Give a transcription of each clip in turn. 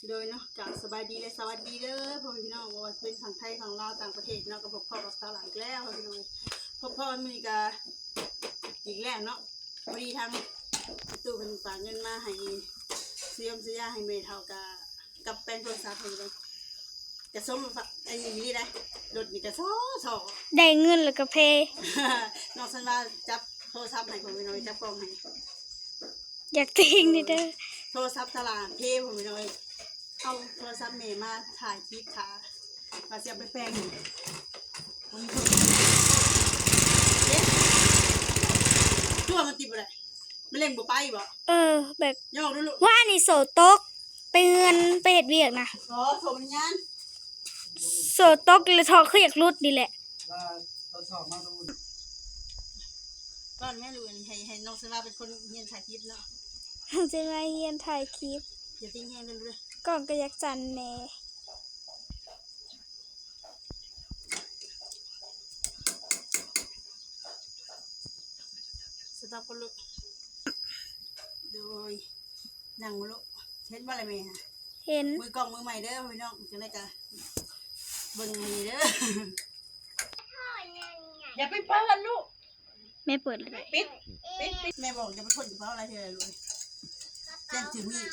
ໂດຍເນາະ ກາບສະບາຍດີ ແລະ ສະຫວັດດີເດີພໍ່ແມ່ພີ່ນ້ອງ ບໍ່ວ່າຈະເປັນຝັ່ງໄທ ຝັ່ງລາວ ຕ່າງປະເທດເນາະ ກໍພົບພໍ້ກັບສາວຫຼ້າອີກແລ້ວພີ່ນ້ອງເອີຍ. ພົບພໍ້ມື້ນີ້ກໍອີກແລ້ວເນາະ ພໍດີທາງຕູ້ເພິ່ນຝາກເງິນມາໃຫ້ຊື້ຢາຊື້ຢາໃຫ້ແມ່ເຖົ້າ ກະກັບແປງໂທລະສັບໃຫ້ເບິ່ງ ກະສົມອັນນີ້ອີ່ຫຼີໄດ໋ ລົດນີ້ກະຊໍ ໄດ້ເງິນແລ້ວກໍເພ ນ້ອງສັນວາຈັບໂທລະສັບໃຫ້ພໍ່ແມ່ພີ່ນ້ອງ ຈັບກ້ອງໃຫ້ ຢາກຕິງນີ້ເດີ ໂທລະສັບສາວຫຼ້າເພ ພໍ່ແມ່ພີ່ນ້ອງ ເອົາໂທລະສັບແມ່ມາຖ່າຍຄລິບຖ້າ ວ່າຊິເອົາໄປແປງ ເດ້ ຕົວະມັນຕິດບໍ່ໄດ້ ມັນເລັ່ງບໍ່ໄປບໍ່? ເອີ ແບບ ຍອກດູລູກ ວ່ານີ້ໂສ້ຕົກ ໄປເຮືອນ ໄປເຮັດວຽກນະ ອໍ ໂສ້ມັນຍານ ໂສ້ຕົກ ແລ້ວທໍ່ຄືຢາກຫຼຸດນີ້ແຫຼະ ວ່າທົດສອບມາດູ ກ່ອນແມ່ລູກ ໃຫ້ ໃຫ້ນ້ອງເຊີນວາເປັນຄົນຮຽນຖ່າຍຄລິບເນາະ ນ້ອງເຊີນວາຮຽນຖ່າຍຄລິບ ຢ່າຕິງແຮງເດີລູກເດີ ກ້ອງກໍຢາກສັ່ນແດ່. ສະຕັອບກ່ອນລູກ ໂດຍ ນັ່ງບໍ່ລູກ ເຫັນບໍ່ລະແມ່? ເຫັນ ມືກ້ອງມືໃໝ່ເດີພີ່ນ້ອງ ຈັ່ງໃດກໍເບິ່ງໃຫ້ແນ່ເດີ ຢ່າໄປເປີດລູກ ແມ່ເປີດແລ້ວໄດ໋ ປິດ ປິດ ປິດ ແມ່ບອກຢ່າໄປຄົ້ນກະເປົາຫຼາຍເທື່ອລູກ ຢ້ານຖືມີດ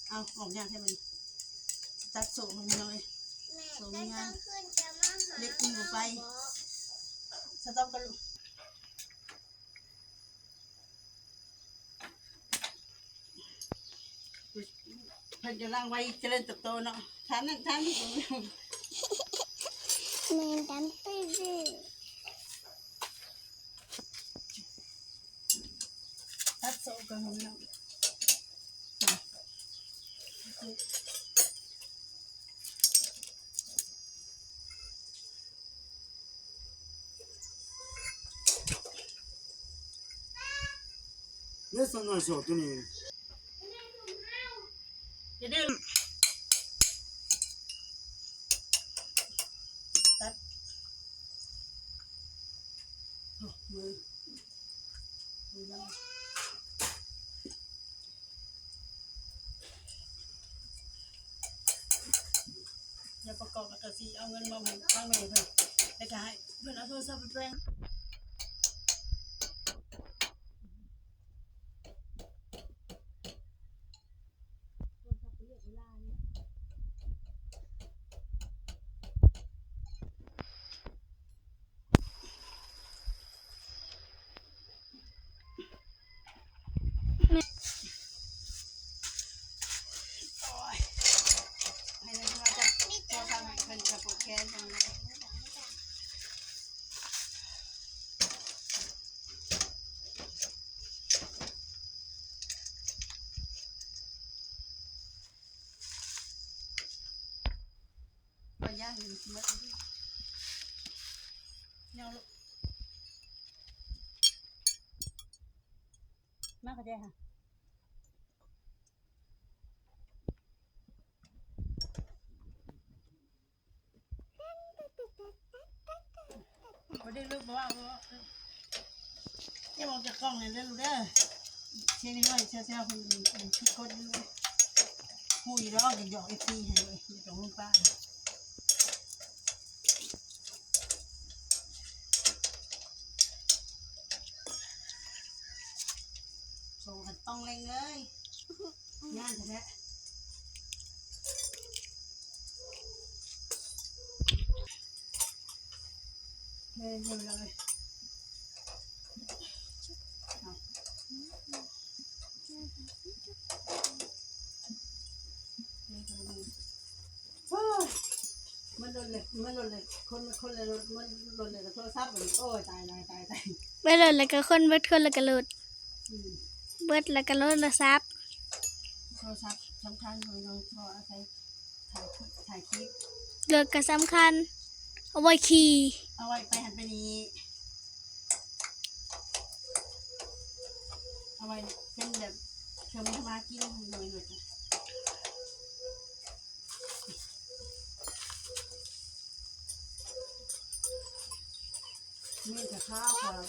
ເອົາອອກຍາກແທ້ມັນ ຕັດໂສ້ມັນໜ້ອຍ ໂສ້ມັນຍາວ ເລັກມັນບໍ່ໄປ ສະຕັອບກ່ອນລູກ. ເພິ່ນກຳລັງໄວຈະເລີນເຕີບໂຕເນາະ ທານນັ້ນທານນີ້ ແມ່ນຕາມຕື້ໆ ຕັດໂສ້ກ່ອນເນາະ. ເດີ ສ່ວນໜ້ອຍໂສດຕົວນີ້ ຢ່າດຶງ ຕັດ ໂອ້ ມື ມືລາວ. ແລ້ວປະກອບ ແລ້ວກໍຊິເອົາເງິນມອບໃຫ້ທາງແມ່ເພິ່ນ ແລ້ວກໍໃຫ້ເພິ່ນເອົາໂທລະສັບໄປແປງ. ໂອ້ຍ ໃຫ້ເພິ່ນມາຈັບໂທລະສັບໃຫ້ເພິ່ນ ກະປົວດແຂນຈັ່ງໃດ. ບໍ່ ຍ່າງຢູ່ ຊິໝົດແລ້ວ ຍ່າງລູກ ມາກະແຈຫາ. ບໍ່ໄດ້ລູກ ບໍ່ວ່າ ບໍ່ວ່າ ຢ່າອອກຈາກກ້ອງແລ້ວເດີລູກເດີ ເຊຍນ້ອຍ ແຊວໆ ເພິ່ນ ເພິ່ນຄິດກົດຢູ່ ຮູ້ຢູ່ດອກ ຢາກຫຍອກເອັຟຊີໃຫ້ເລີຍ ຢາກຫຍອກລຸງປ້າ ໂຊກັນຕ້ອງເລັ່ງເລີຍ. ງາມແທ້ໆ ເລີຍ ເລີຍ ເລີຍ ໂອ້ຍ ມັນລົດເລີຍ ມັນລົດເລີຍ ຄົນ ຄົນລະລົດ ມັນລົດເລີຍ ໂທລະສັບ ໂອ້ຍ ຕາຍ ຕາຍ ຕາຍ ຕາຍ ເບິດລົດແລ້ວກໍຄົນ ເບິດຄົນແລ້ວກໍລົດ ອືມ ເບິດແລ້ວກໍໂທລະສັບ ໂທລະສັບສຳຄັນ ເຮົາຕ້ອງ ເພາະອາໄສຖ່າຍຄລິບ ຖ່າຍຄລິບ ລົດກໍສຳຄັນ ເອົາໄວ້ຂີ່ ເອົາໄວ້ໄປຫັ້ນໄປນີ້ ເອົາໄວ້ເປັນແບບເຄື່ອງທຳມາກິນ ໂດຍ ໂດຍ. ນີ້ກະຂາວ ຂາວ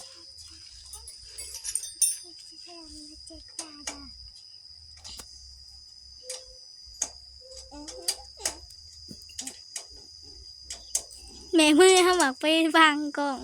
ແມ່ເມື່ອຍເຮົາມັກໄປວາງກ້ອງ.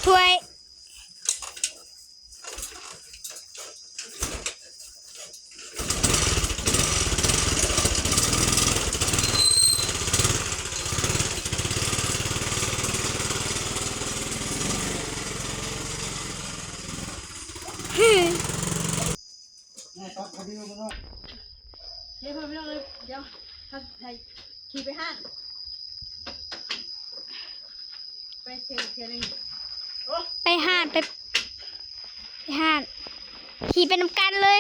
ຖ້ວຍ. ເຮີ້ຍ ເດີພໍ່ພີ່ນ້ອງເອີຍ ດຽວໃຫ້ຂີ່ໄປຮ້ານ ໄປເທື່ອ ເທື່ອໜຶ່ງ ໂອ້ ໄປຮ້ານ ໄປ ໄປຮ້ານ ຂີ່ໄປນຳກັນເລີຍ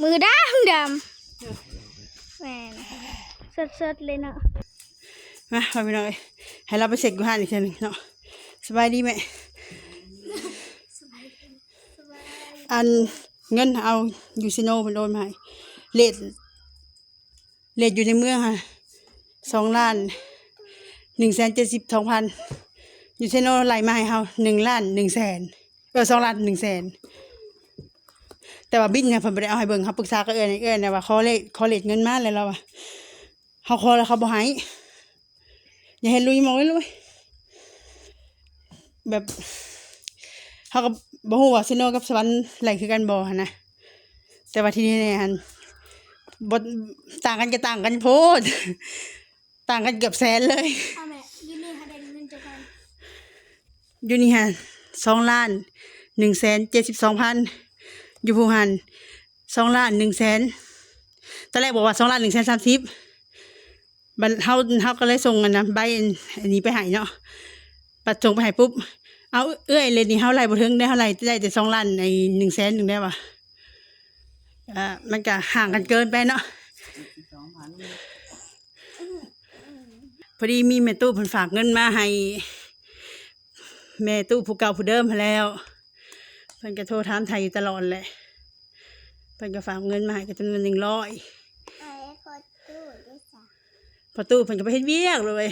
ມືດຳດຳ ແມ່ນ ສົດໆເລີຍເນາະ ມາ ພໍ່ພີ່ນ້ອງເອີຍ ໃຫ້ລາວໄປເຊັກຢູ່ຮ້ານອີກເທື່ອໜຶ່ງເນາະ ສະບາຍດີແມ່ ອັນ ເງິນເອົາຢູ່ເຊໂນເພິ່ນໂອນມາໃຫ້ ເລດ ເລດຢູ່ໃນເມືອງຫັ້ນ ສອງລ້ານໜຶ່ງແສນເຈັດສິບສອງພັນ ຢູ່ເຊໂນໄລ່ມາໃຫ້ເຮົາ ໜຶ່ງລ້ານໜຶ່ງແສນ ເອີ ສອງລ້ານໜຶ່ງແສນ ແຕ່ວ່າບິນນະ ເພິ່ນບໍ່ໄດ້ເອົາໃຫ້ເບິ່ງ ເຮົາປຶກສາກັບເອື້ອຍ ເອື້ອຍນະວ່າຂໍເລດ ຂໍເລດເງິນມາ ແລ້ວລາວວ່າ ເຮົາຂໍແລ້ວເຂົາບໍ່ໃຫ້ ຢ່າເຮັດລຸຍມອງເລີຍ ແບບ ເຮົາກໍບໍ່ຮູ້ວ່າເຊໂນກັບສະຫວັນໄລ່ຄືກັນບໍ່ຫັ້ນນະ ແຕ່ວ່າທີ່ແນ່ໆຫັ້ນ ບໍ່ ຕ່າງກັນກໍຕ່າງກັນໂພດ ຕ່າງກັນເກືອບແສນເລີຍ ເອົາແມ່ ຢູ່ນີ້ຫາໄດ້ເງິນຈັກພັນ ຢູ່ນີ້ຫັ້ນ ສອງລ້ານໜຶ່ງແສນເຈັດສິບສອງພັນ ຢູ່ພຸ້ນຫັ້ນ ສອງລ້ານໜຶ່ງແສນ ຕອນແລກບອກວ່າສອງລ້ານໜຶ່ງແສນສາມສິບ ບັດເຮົາ ເຮົາກໍເລີຍສົ່ງອັນນະ ໃບອັນ ອັນນີ້ໄປໃຫ້ເນາະ ບັດສົ່ງໄປໃຫ້ປຸບ ເອົາ ເອື້ອຍ ເລດນີ້ເຮົາໄລ່ບໍ່ເຖິງເດ້ ເຮົາໄລ່ໄດ້ແຕ່ສອງລ້ານ ໄອ້ໜຶ່ງແສນໜຶ່ງໄດ້ວ່າ ເອີ ມັນກໍຫ່າງກັນເກີນໄປເນາະ ພໍດີມີແມ່ຕູ້ເພິ່ນຝາກເງິນມາໃຫ້ ແມ່ຕູ້ຜູ້ເກົ່າຜູ້ເດີມຫັ້ນແຫຼ້ວ ເພິ່ນກໍໂທຖາມໄຖ່ຢູ່ຕະຫຼອດແຫຼະ ເພິ່ນກໍຝາກເງິນມາໃຫ້ກໍຈຳນວນໜຶ່ງຮ້ອຍ ອ້າຍ ພໍ່ຕູ້ເດ້ຊະ ພໍ່ຕູ້ເພິ່ນກໍໄປເຮັດວຽກເລີຍ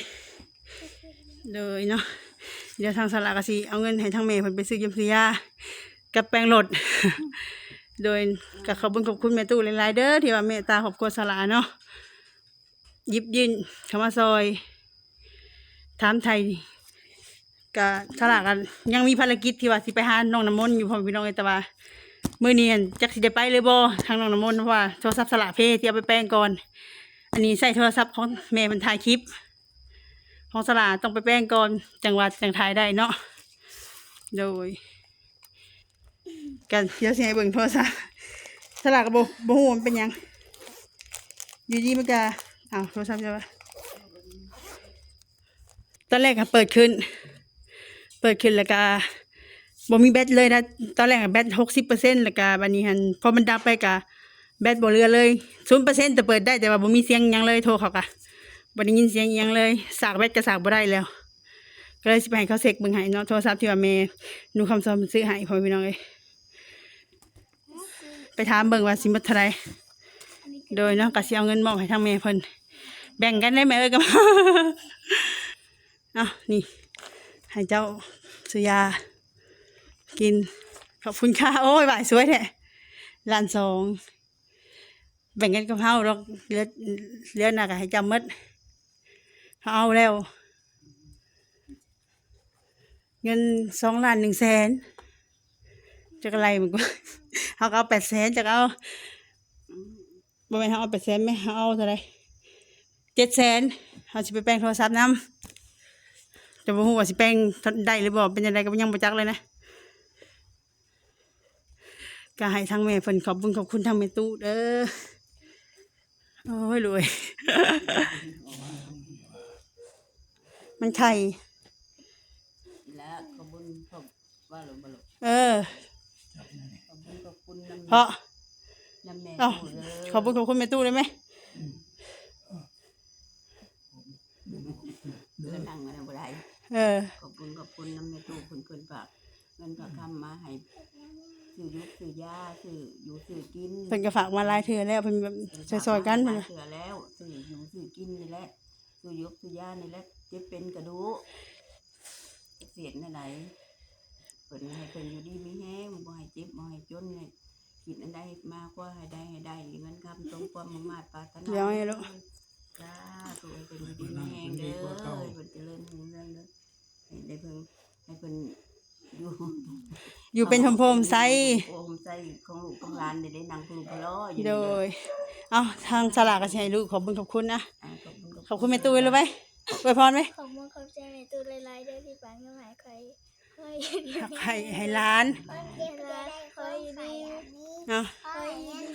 ໂດຍເນາະ ດຽວທາງສາລາກໍຊິເອົາເງິນໃຫ້ທາງແມ່ເພິ່ນໄປຊື້ຢາຊື້ຢາກັບແປງລົດ ໂດຍກໍຂອບບຸນຂອບຄຸນແມ່ຕູ້ຫຼາຍໆເດີ ທີ່ວ່າເມດຕາຄອບຄົວສາລາເນາະ ຢິບຍື່ນເຂົ້າມາຊ່ອຍ ຖາມໄຖ່ ກະສາລາກໍຍັງມີພາລະກິດທີ່ວ່າຊິໄປຫານ້ອງນ້ຳມົນຢູ່ ພໍ່ແມ່ພີ່ນ້ອງເອີຍ ແຕ່ວ່າມື້ນີ້ຫັ້ນຈັກຊິໄດ້ໄປຫຼືບໍ່ ທາງນ້ອງນ້ຳມົນ ເພາະວ່າໂທລະສັບສາລາເພ ຊິເອົາໄປແປງກ່ອນ ອັນນີ້ໃຊ້ໂທລະສັບຂອງແມ່ເພິ່ນຖ່າຍຄລິບ ຂອງສາລາຕ້ອງໄປແປງກ່ອນ ຈັ່ງວ່າຈັ່ງຖ່າຍໄດ້ເນາະ ໂດຍ ກັນ ດຽວຊິໃຫ້ເບິ່ງໂທລະສັບ ສາລາກໍບໍ່ ບໍ່ຮູ້ວ່າມັນເປັນຫຍັງ ຢູ່ດີມັນກະ ອ້າວ ໂທລະສັບເຈົ້າ ຕອນແລກກໍເປີດຂຶ້ນ ເປີດຂຶ້ນແລ້ວກະບໍ່ມີແບັດເລີຍນະ ຕອນແລກແບັດຫົກສິບເປີເຊັນ ແລ້ວກະບາດນີ້ຫັ້ນ ພໍມັນດັບໄປກະແບັດບໍ່ເຫຼືອເລີຍ ສູນເປີເຊັນ ແຕ່ເປີດໄດ້ ແຕ່ວ່າບໍ່ມີສຽງຫຍັງເລີຍ ໂທເຂົ້າກະບໍ່ໄດ້ຍິນສຽງອີ່ຫຍັງເລີຍ ສາກແບັດກະສາກບໍ່ໄດ້ແລ້ວ ກໍເລີຍຊິໄປໃຫ້ເຂົາເຊັກເບິ່ງໃຫ້ເນາະ ໂທລະສັບທີ່ວ່າແມ່ໜູຄຳສອນເພິ່ນຊື້ໃຫ້ ພໍ່ແມ່ພີ່ນ້ອງເອີຍ ໄປຖາມເບິ່ງວ່າຊິໝົດເທົ່າໃດ ໂດຍເນາະ ກໍຊິເອົາເງິນມອບໃຫ້ທາງແມ່ເພິ່ນ ແບ່ງກັນໄດ້ແມ່ເອີຍ ກັບ ເອົານີ້ ໃຫ້ເຈົ້າຊື້ຢາກິນ ຂອບຄຸນຄ່າ ໂອ້ຍ ຫວາຍສວຍແທ້ ລ້ານສອງ ແບ່ງກັນກັບເຮົາດອກ ເຫຼືອ ເຫຼືອໜ້າກໍໃຫ້ເຈົ້າໝົດ ເຮົາເອົາແລ້ວ ເງິນສອງລ້ານໜຶ່ງແສນ ຈັກໄລ່ມັນກໍ ເຮົາກໍເອົາແປດແສນ ຈັກເອົາ ບໍ່ແມ່ນເຮົາເອົາແປດແສນແມ ເຮົາເອົາເທົ່າໃດ ເຈັດແສນ ເຮົາຊິໄປແປງໂທລະສັບນຳ ແຕ່ບໍ່ຮູ້ວ່າຊິແປງໄດ້ຫຼືບໍ່ ເປັນຈັ່ງໃດກໍຍັງບໍ່ຈັກເລີຍນະ ກໍໃຫ້ທາງແມ່ເພິ່ນຂອບບຸນຂອບຄຸນທາງແມ່ຕູ້ເດີ ໂອ້ຍ ລວຍ ມັນໄຂ່ ແລ້ວກໍ ອືມ ເພາະວ່າລົງບໍ່ລົງ ເອີ ຂອບຄຸນຂອບຄຸນນຳ ເພາະ ນຳແມ່ ເອົ້າ ຕູ້ເດີ ຂອບຄຸນຂອບຄຸນແມ່ຕູ້ໄດ້ໄໝ? ອືມ ແລ້ວນັ່ງອັນນັ້ນບໍ່ໄດ້ ເອີ ຂອບຄຸນຂອບຄຸນນຳແມ່ຕູ້ເພິ່ນ ເພິ່ນຝາກເງິນຝາກຄຳມາໃຫ້ ຊື້ຢູກຊື້ຢາ ຊື້ຢູ່ຊື້ກິນ ເພິ່ນກໍຝາກມາຫຼາຍເທື່ອແລ້ວ ເພິ່ນແບບ ເພິ່ນຝາກ ຊ່ອຍໆກັນ ມາຫຼາຍເທື່ອແລ້ວ ຊື້ຢູ່ຊື້ກິນນີ້ແຫຼະ ຊື້ຢູກຊື້ຢານີ້ແຫຼະ ເຈັບເປັນກະດູກ ເຮັດແນວໃດ ເພິ່ນໃຫ້ເພິ່ນຢູ່ດີມີແຮງ ບໍ່ໃຫ້ເຈັບບໍ່ໃຫ້ຈົນ ໃຫ້ຄິດອັນໃດມາ ຂໍໃຫ້ໄດ້ ໃຫ້ໄດ້ເງິນຄຳ ສົມຄວາມມຸ່ງມາດປາດຖະໜາ ຢາວໃຫ້ລູກ ສາທຸ ໃຫ້ເພິ່ນຢູ່ດີມີແຮງເດີ ໃຫ້ເພິ່ນຈະເລີນຮຸ່ງເຮືອງເດີ ໃຫ້ໄດ້ເພິ່ນ ໃຫ້ເພິ່ນຢູ່ ຢູ່ເປັນຮົ່ມໂພຮົ່ມໄຊ ຮົ່ມໂພຮົ່ມໄຊຂອງລູກຂອງຫຼານ ໄດ້ ໄດ້ນັ່ງຄຸລຸພະລໍຢູ່ ໂດຍ ເອົາ ທາງສາລາກໍຊິໃຫ້ລູກຂອບບຸນຂອບຄຸນນະ ອ່າ ຂອບຄຸນ ຂອບຄຸນແມ່ຕູ້ໄວ້ລູກໄວ້ ອວຍພອນໄວ້ ຂອບຄຸນຂອບໃຈແມ່ຕູ້ຫຼາຍໆເດີ ທີ່ຝາກເງິນມາໃຫ້ຂ້ອຍ ໃຫ້ ໃຫ້ຫຼານ ໃຫ້ຫຼານ ຂໍຢູ່ດີ ເນາະ ຂໍຢູ່ດີ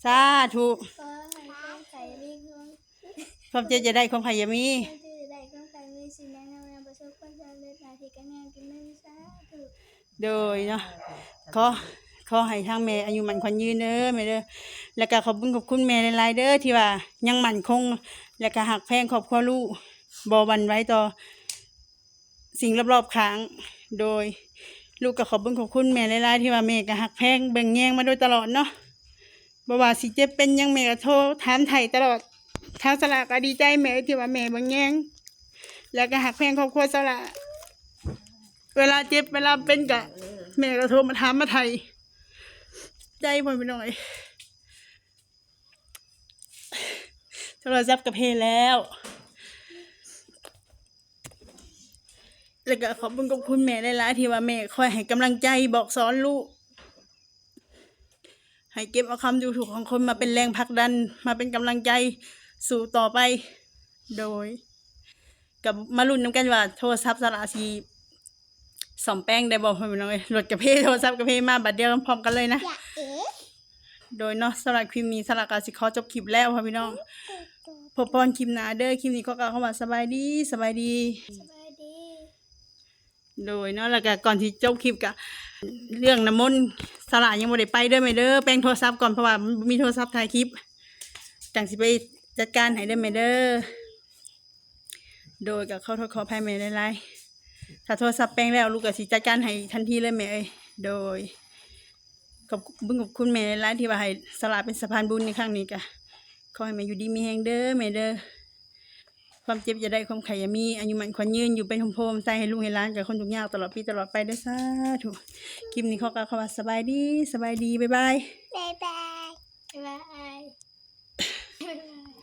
ສາທຸ ຂໍໃຫ້ຄວາມໄຂມີຄວາມ ຄວາມເຈັບຢ່າໄດ້ ຄວາມໄຂ້ຢ່າມີ ຄວາມເຈັບຢ່າໄດ້ ຄວາມໄຂ້ມີ ສິ່ງໃດນຳມາປະສົບຄວາມສຳເລັດ ໜ້າທີ່ການງານການເງິນ ສາທຸ ໂດຍເນາະ ຂໍ ຂໍໃຫ້ທາງແມ່ອາຍຸໝັ້ນຂວັນຍືນເດີແມ່ເດີ ແລ້ວກໍຂອບບຸນຂອບຄຸນແມ່ຫຼາຍໆເດີ ທີ່ວ່າຍັງໝັ້ນຄົງ ແລ້ວກໍຮັກແພງຄອບຄົວລູກ ບໍ່ຫວັ່ນໄຫວຕໍ່ ສິ່ງລອບໆຂ້າງ ໂດຍ ລູກກໍຂອບບຸນຂອບຄຸນແມ່ຫຼາຍໆ ທີ່ວ່າແມ່ກໍຮັກແພງເບິ່ງແຍງມາໂດຍຕະຫຼອດເນາະ ບໍ່ວ່າຊິເຈັບເປັນຫຍັງ ແມ່ກໍໂທຖາມໄຖ່ຕະຫຼອດ ທາງສາລາກໍດີໃຈແມ່ທີ່ວ່າແມ່ເບິ່ງແຍງ ແລ້ວກໍຮັກແພງຄອບຄົວສາລາ ເວລາເຈັບເວລາເປັນກໍແມ່ກໍໂທມາຖາມມາໄຖ່ ໃຈພໍ່ແມ່ພີ່ນ້ອງເອີຍ ໂທລະສັບກະເພແລ້ວ ແລ້ວກໍຂອບບຸນຂອບຄຸນແມ່ຫຼາຍໆ ທີ່ວ່າແມ່ຄອຍໃຫ້ກຳລັງໃຈບອກສອນລູກ ໃຫ້ເກັບເອົາຄຳດູຖູກຂອງຄົນມາເປັນແຮງຜັກດັນ ມາເປັນກຳລັງໃຈສູ້ຕໍ່ໄປ ໂດຍ ກໍມາລຸ້ນນຳກັນວ່າໂທລະສັບສາລາຊິ ສ້ອມແປງໄດ້ບໍ່ ພໍ່ແມ່ພີ່ນ້ອງເອີຍ ລົດກະເພ ໂທລະສັບກະເພມາບາດດຽວກັນພ້ອມກັນເລີຍນະ ໂດຍເນາະ ສຳລັບຄລິບນີ້ສາລາກໍຊິຂໍຈົບຄລິບແລ້ວພໍ່ແມ່ພີ່ນ້ອງ ພົບກັນຄລິບໜ້າເດີ ຄລິບນີ້ຂໍກ່າວຄຳວ່າສະບາຍດີ ສະບາຍດີ ສະບາຍດີ ໂດຍເນາະ ແລ້ວກໍກ່ອນຊິຈົບຄລິບກໍເລື່ອງນ້ຳມົນ ສາລາຍັງບໍ່ໄດ້ໄປເດີແມ່ເດີ ແປງໂທລະສັບກ່ອນ ເພາະວ່າມັນບໍ່ມີໂທລະສັບຖ່າຍຄລິບ ຈັ່ງຊິໄປຈັດການໃຫ້ເດີແມ່ເດີ. ໂດຍ ກໍຂໍໂທດຂໍອະໄພແມ່ຫຼາຍໆ ຖ້າໂທລະສັບແປງແລ້ວ ລູກກໍຊິຈັດການໃຫ້ທັນທີເລີຍແມ່ເອີຍ. ໂດຍ ຂອບບຸນຂອບຄຸນແມ່ຫຼາຍໆ ທີ່ວ່າໃຫ້ສາລາເປັນສະພານບຸນໃນຄັ້ງນີ້. ກໍຂໍໃຫ້ແມ່ຢູ່ດີມີແຮງເດີແມ່ເດີ ຄວາມເຈັບຢ່າໄດ້ ຄວາມໄຂ້ຢ່າມີ ອາຍຸໝັ້ນຂວັນຍືນ ຢູ່ເປັນຮົ່ມໂພຮົ່ມໄຊໃຫ້ລູກໃຫ້ຫຼານ ກັບຄົນທຸກຍາກຕະຫຼອດປີຕະຫຼອດໄປເດີ ສາທຸ. ຄລິບນີ້ຂໍກ່າວຄຳວ່າສະບາຍດີ ສະບາຍດີ ບາຍບາຍ ບາຍບາຍ ບາຍບາຍ.